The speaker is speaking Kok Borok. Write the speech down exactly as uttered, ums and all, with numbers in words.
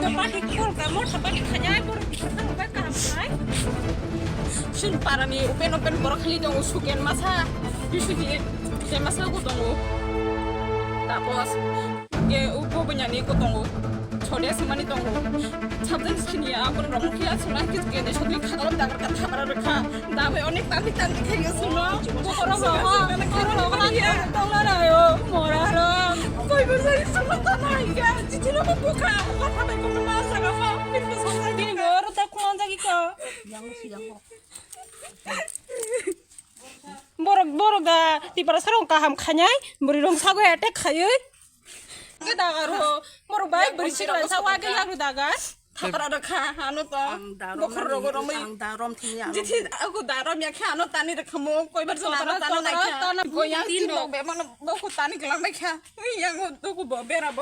Party khol ka motha party khanya borok kisa thang bai kaham khai. Sin parani open open borok khali tongo suken masa. Bisudi ke masa ko tongo. Tapos ke upo banyani ko tongo. Chode semani tongo. Sabdan sini aku rong kia sula kit ke de sokli khadam dagar ka thabara rekha. Dabe onek tandi tandi khayo suno. Bokoro rogo, bokoro rogo na tongla rayo. Mora ro. Koi bo sai suno tana ya. Chichino ko bukha. Kotha bai ko ma jaga ma. Pin ko song jagi. Bini bor ta kuman jagi ko. Borok borok da tipara sarong kaham khanyai. Buri rong sago attack khayoi. Ke daga ro. Borok bai buri sikla sawa ke yaru daga. Thapra rokha, ano to. Ang da rom Bokhor rogo romwi. Ang da rom thini ano. Jithi aku da rom ya kha, ano tani rokha mo, koi bar jona ano tano nai kha. Tana goyang tin rok be mano boku tani kelang nai kha. Yang o duku bo bera bo.